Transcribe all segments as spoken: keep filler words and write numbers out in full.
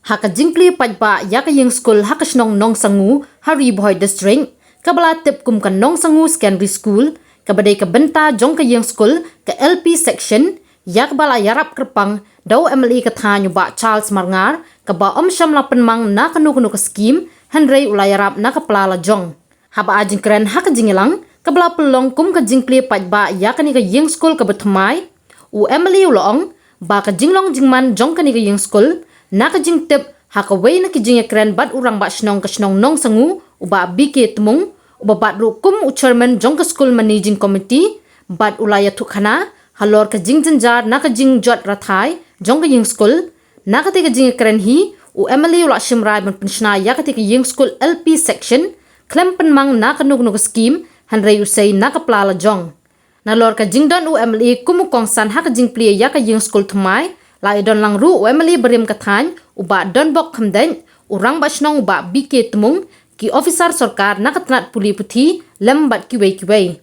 Ha ka jingplie paidbah ïa ka ïing skul ha ka shnong Nongsangu, ha Ri Bhoi District, kaba la tip kum ka Nongsangu Secondary School, kaba dei ka bynta jong ka ïing skul ka L P section, ïa kaba la ïarap kyrpang da u M L A ka thaiñ u Bah Charles Marngar, kaba ym shym la pynmang na kano kano ka skim, hynrei u la ïarap na ka pla lajong. Haba ai jingkren ha ka jingïalang kaba la pynlong kum ka jingplie paidbah ïa kane ka ïing skul kaba thymmai, u M L A u la ong ba ka jinglong jingman jong kane ka ïing skul, na ka jingtip ha kawei na ki jingïakren bad u Rangbah Shnong ka shnong Nongsangu, u Bah B K Tmung, uba bat ruh kum u chairman jong ka school managing committee, bad u la ïathuhkhana halor ka jingjynjar na ka jingjot rathai jong ka ïing skul. Na katei ka jingïakren hi, u M L A u la shim rai ban pynshna ïa katei ka ïing skul L P section khlem pynmang na kano kano ka skim, hynrei u sei na ka pla lajong. Nalor ka jingdon u M L A kum u kongsan ha ka jingplie ïa ka ïing skul thymmai, la ïadon lang ruh u M L A barim ka thaiñ, u Bah Donbok Khymdeit, u Rangbah Shnong u Bah B K Tmung, ki officer sorkar na ka tnat pule puthi, lem bad kiwei kiwei.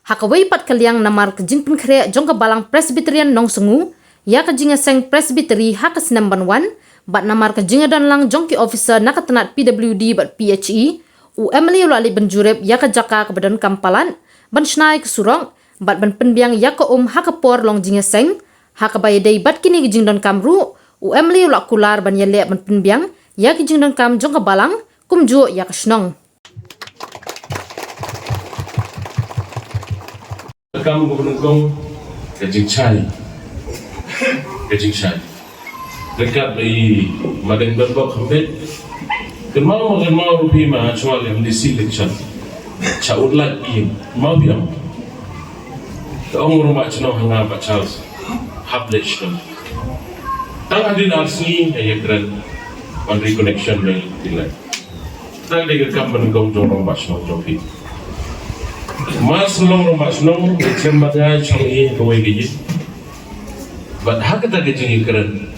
Ha kawei pat ka liang, namar ka jingpynkhreh jong ka Balang Presbyterian Nongsangu ïa ka jingïaseng Presbytery ha ka snem ban wan, bad namar ka jingïadon lang jong ki officer na ka tnat P W D bad P H E, u M L A u la leit ban jurip ïa ka jaka kaba donkam palat, ban shna ïa ka surok, bad ban pynbiang ïa ka um ha ka por long jingïaseng. Ha kaba ïadei bad kine ki jingdonkam ruh, u M L A u la kular ban ïaleh ban pynbiang ïa ki jingdonkam jong ka Balang, kumjuh ïa ka shnong. Kam ko nyngkong, ka jingshai. Ka jingshai. Dekat i Madeng Donbok Khymdeit. Kynmaw, kynmaw ruh phi ma shuwa le M D C election. Sha ut lad i, kynmaw phi em? Te ong u Rangbah Shnong ha nga, Bah Charles, hap leit shnong. Tang hadien ar sngi nga ïakren ban reconnection ne i lad. Tang dei ka kam ba nyngkong jong u Rangbah Shnong jong phi. Mar shu long Rangbah Shnong, dei shem bad nga shong i ha kawei ka ïing. Bad ha kata ka jingïakren,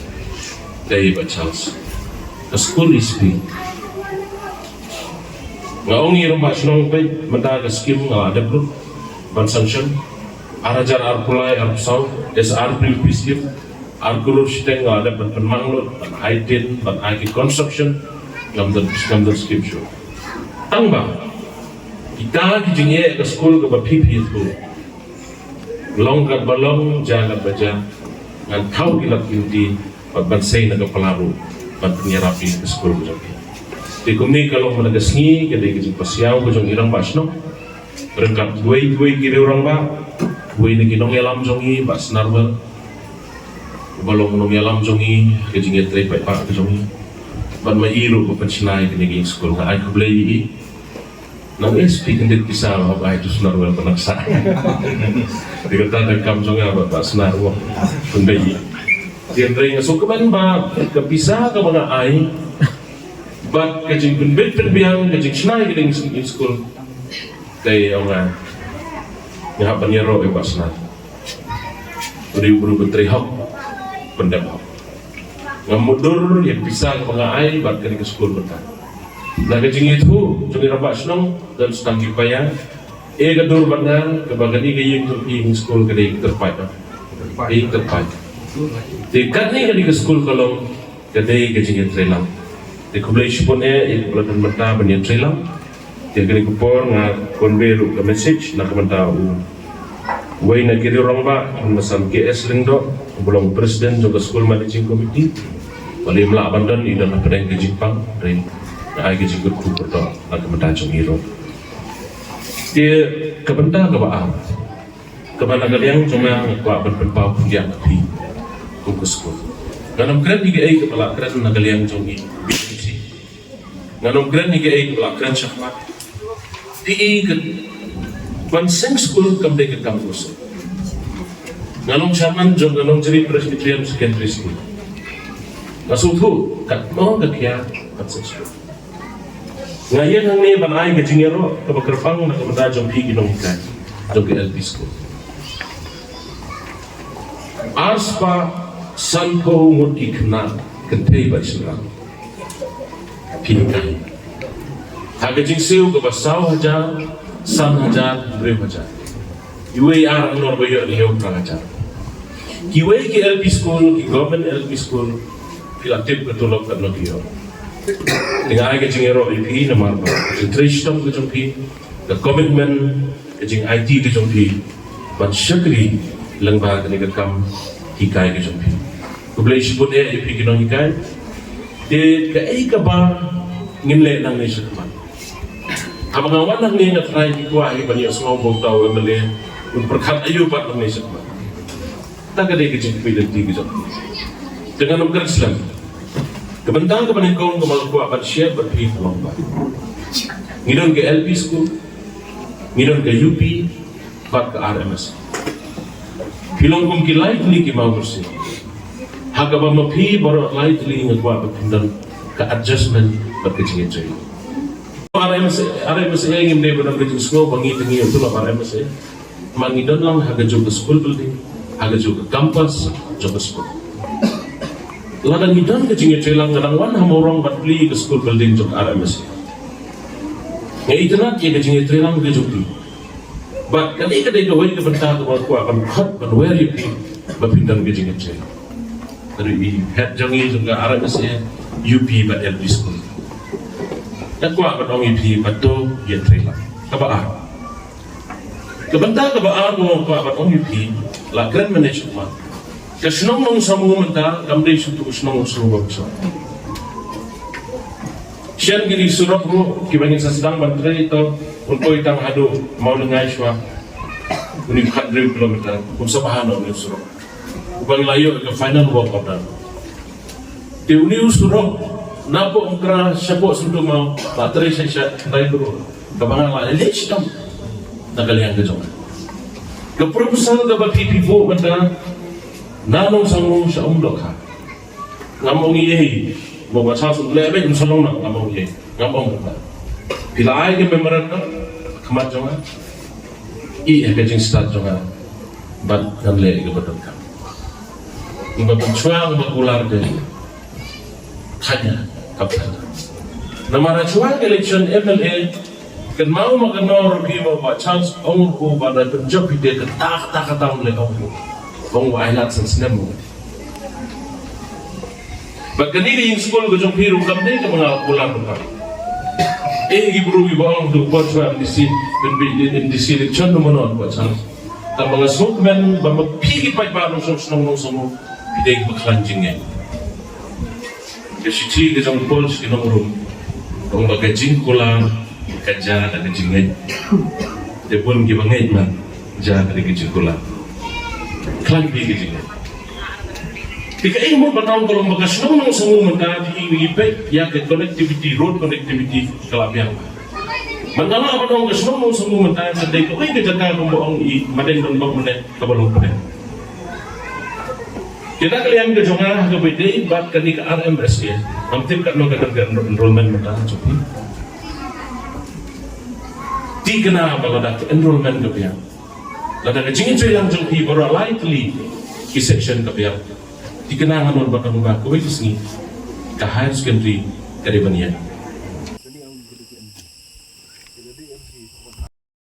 dei Bah Charles, ka skul i spi. Nga ong i Rangbah Shnong, peit mynta ka skim nga la dep lut ban sanction. Ar hajar arphew lai arphew saw, S R P P skim, ar klur shiteng nga la dep ban pynmang lut, ban ai tin, ban ai ki construction, ngam don, ngam don skim shuh. Tang ba kita ki jingeh ka skul kaba phi phi ïathuh, long katba long, jia katba jia, ngan thaw ki lad ki lynti, bad ban sei na ka pla ruh ban pynïarap ïa ka skul ka jong phi. Te kumne ka long mynta ka sngi, ka dei ka jingpasiaw ka jong i Rangbah Shnong ryngkat kiwei kiwei ki riew rangbah, uwei na ki nongïalam jong i, Bah Snarwell, uba long nongïalam jong i ha ka jingïatrei paidbah ka jong i, bad ma i ruh ba pynshna ïa kane ka ïing skul. Nga ai khublei ïa i. Nang S P kyndit pisa ba hap ai tu snar wel pynaksa. Te kata ka kam jong nga ba, ba snar wah pynbeit. Te hynrei nga sngewkmen ba ka pisa kaba nga ai bad ka jingpynbeit pynbiang, ka jingshna ïa ka ding skul. Te ong nga, nga hap ban ïaroh ïa ba snar. U dei u briew ba trei hok, pyndep hok. Ngam mutdur ïa ka pisa kaba nga ai bad kane ka skul mynta. Na ka jingïathuh jong i Rangbah Shnong, don sa tang ki paia. E ka dur bad nga, kaba kane ka ïing jong phi, ïing skul, ka dei ka tyrpait. Ka dei ka tyrpait. Te katne kane ka skul ka long, ka dei ka jingïatreilang. Te khublei shibun eh ïa kaba la don bynta ban ïatreilang. Te ha kane ka por nga convey ruh ka message na ka bynta u wei na ki riew rangbah, u Masan K S Lyngdoh, uba long president jong ka school managing committee. Ba lym lah ban don, i don hapdeng ka jingpang, hynrei nga ai ka jingkyrkhu kyrdoh na ka bynta jong i ruh. Te ka bynta kaba ar, kaba na ka liang jong nga nga kwah ban pynpaw khyndiat ïa phi kum ka skul. Ngan ym kren ïa kaei kaba la kren na ka liang jong i B M C. Ngan ym kren ïa kaei kaba la kren shakhmat. Te i ka ban seng skul kam dei ka kam khuslai. Nga long chairman jong ka Nongjri Presbyterian Secondary School. Nga sngewthuh katno ka khia ban seng skul. Nga ïeng hangne ban ai ka jingïaroh kaba kyrpang na ka bynta jong phi ki nonghikai jong ka L P school. Ar spah sanphew ngut ki khynnah kynthei bad shynrang phi hikai. Ha ka jingsiew kaba saw hajar, san hajar, hynriew hajar. Iwei ar nor ba ïoh hynñiew phra hajar. Kiwei ki L P school, ki government L P school, Phi la tip ka tulop katno phi ïoh. Te nga ai ka jingïaroh ïa phi namar ba ka jingtrei shitom ka jong phi, ka commitment, ka jingaiti ka jong phi ban shakri lyngba kane ka kam hikai ka jong phi. Khublei shibun eh ïa phi ki nonghikai. Te kaei kaba ngin leh nangne shakhmat. Haba nga wan hangne nga tharai ki kwah hi ban ïohsngew ba uta u M L A un pyrkhat aïu pat nangne shakhmat. Ta ka dei ka jingkyrpad lynti ka jong. Te ngan ym kren slem. Ka bynta kaba nyngkong kaba nga kwah ban share bad phi ka long ba ngi don ka L P school, ngi don ka U P bad ka R M S. Phi long kum ki lai tylli ki mawbyrsiew. Ha kaba ma phi baroh lai tylli nga kwah ba phin don ka adjustment bad ka jingïatrei. R M S A, R M S A ngim dei ba don ka jingsngew ba ngi te ngi ïa tulop R M S A. Ma ngi don lang ha kajuh ka school building, ha kajuh ka campus jong ka school. Lada ngi don ka jingïatreilang, nga dang wan ha Mawrong ban plie ka school building jong R M S A. Nga itynnad ïa ka jingïatreilang ka jong phi. Bad kane ka dei kawei ka bynta kaba nga kwah ban khot ban wer ïa phi ba phin don ka jingïatreilang. Ka dei i head jong ngi jong ka R M S A, U P bad L P school. Nga kwah ban ong ïa phi ba to ïatreilang. Kaba ar. Ka bynta kaba ar kaba nga kwah ban ong ïa phi, la kren mynne shuh ma. Ka shnong Nongsamu mynta kam dei shuh tu ka shnong Nongsamu ba shuh. Shen kine ki surok ruh kiba ngin sa sdang ban trei to, un poi tang haduh Mawlyngngai shuwa. Une u khathynriew kilometer, um sa bha noh une u surok. Uba ngi la ïoh ka final work order. Te une u surok napoh Mukra shapoh Syntumaw, la trei sha sha dai bru. Kaba nga la leh shitom na ka liang ka jong nga. Ka proposal kaba phi phi buh mynta na Nongsamu sha Umdohkha. Ngam ong ei ei, ba ba sa sum leh bad um sa long noh, ngam ong ei ei, ngam ong mynta. Phi la ai ka memorandum ha khmat jong nga. Ïa ka jingstad jong nga bad ngan leh ïa kaba donkam. Ngi ba pynshuwa ngi ba kular de. Khanya, kap khanya. Namar shuwa ka election M L A, kynmaw ma kynmaw ruh phi ba Bah Charles ong ruh ba da pynjop phi de kata kata kata ong leh ong ruh. Ong ba ai lad san snem ruh. Bad kane ka ïing skul ka jong phi ruh kam dei kaba nga kular ruh. Eh, ki briew kiba ong tu ba shuwa M D C, pynbeit M D C election ruh mano ba Charles. Tang ba nga sngewkmen ba ma phi ki paidbah Nongsamu, Nongsamu, phi dei kiba khlaiñ jingngeit. Ka shithi ka jong u Paul sha ki nong Rom ka ong ba ka jingkular ka jia da ka jingngeit. Te bun kiba ngeit ma jia da ka jingkular. Khlaiñ phi ka jingngeit. Te kaei mo ba tang ka long ba ka shnong Nongsamu mynta phi i peit ïa ka connectivity, road connectivity ka la biang. Mynta la ba tang ka shnong Nongsamu mynta ka dei kawei ka jaka kumba ong i Madeng Donbok mynne kaba long pdeng. Te na ka liang ka jong nga ha kaba ïadei bad kane ka R M S A, ngam tip katno ka don ka enrol-, enrollment mynta ha jong phi. Te kane ba lada ka enrollment ka biang, lada ka jingïatreilang jong phi baroh lai tylli ki section ka biang, te kane nga don ba tang ba kawei ka sngi ka higher secondary ka dei ban ïaid.